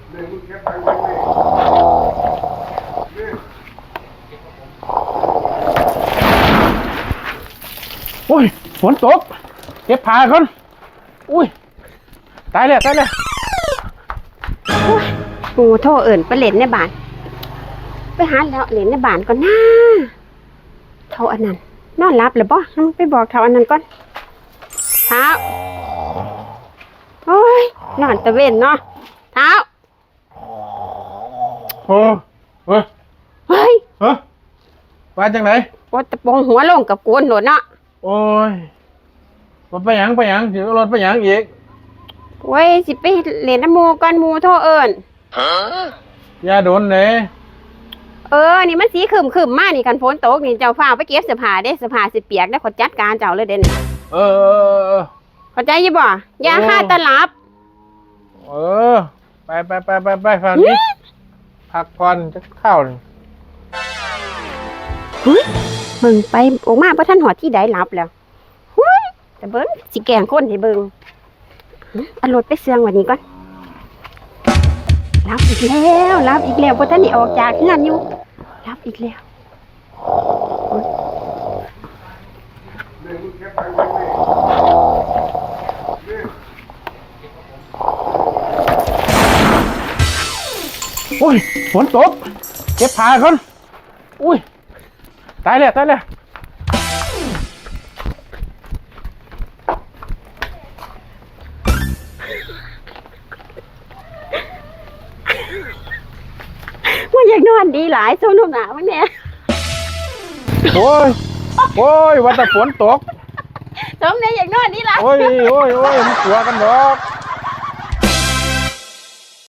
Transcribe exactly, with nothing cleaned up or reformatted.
โอ้ย ฝนตก เก็บผ้าก่อน อุ้ย ตายแล้ว ตายแล้ว โอ้ย หมู่โทรเอิ้นไปเล่นในบ้าน ไปหาเลาะเล่นในบ้านก่อนนะ เฒ่าอันนั้น นอนหลับแล้วบ่ ไปบอกเฒ่าอันนั้นก่อน เฒ่า โอ้ย นอนตะเวนเนาะ เฒ่า โอ้ เฮ้ย เฮ้ย เฮ้ย ว่าจังไหน โอ้ย ตะโปงหัวลงกับโกนโลดเนาะ โอ้ย รถไปหยัง ไปหยัง สิรถไปหยังอีก โอ้ย สิไปเล่นนำหมู่ก่อน หมู่โทรเอิ้น อย่าโดนเด้ เออ นี่มันสีครึ้มๆ มานี่ คันฝนตกนี่ เจ้าฟ้าวไปเก็บเสื้อผ้าเด้ เสื้อผ้าสิเปียกเด้ ข้อยจัดการเจ้าเลยเด้นี่ เออ เออ เออ เข้าใจอยู่บ่ อย่า โอ้ คาดตะหลับ เออ ไปไปไปไปไปฟ้าวหนี พักผ่อนจักคราวหนึ่ง เฮ้ย เบิ่งไปออกมาบ่ทันฮอดที่ใดหลับแล้ว เฮ้ย แต่เบิ่ง สิแกล้งคนให้เบิ่ง เอารถไปเสื่องไว้นี่ก่อน หลับอีกแล้ว หลับอีกแล้ว บ่ทันได้ออกจากเฮือนอยู่ หลับอีกแล้ว โอ้ย ฝนตก เก็บผ้าก่อน อุ้ย ตายแล้ว ตายแล้ว ว่าอยากนอนดีหลาย สมน้ำหน้ามึงแน่ โอ้ย โอ้ย ว่าแต่ฝนตก สมแน่อยากนอนดีหลาย โอ้ย โอ้ย โอ้ย มันตัวกันดอก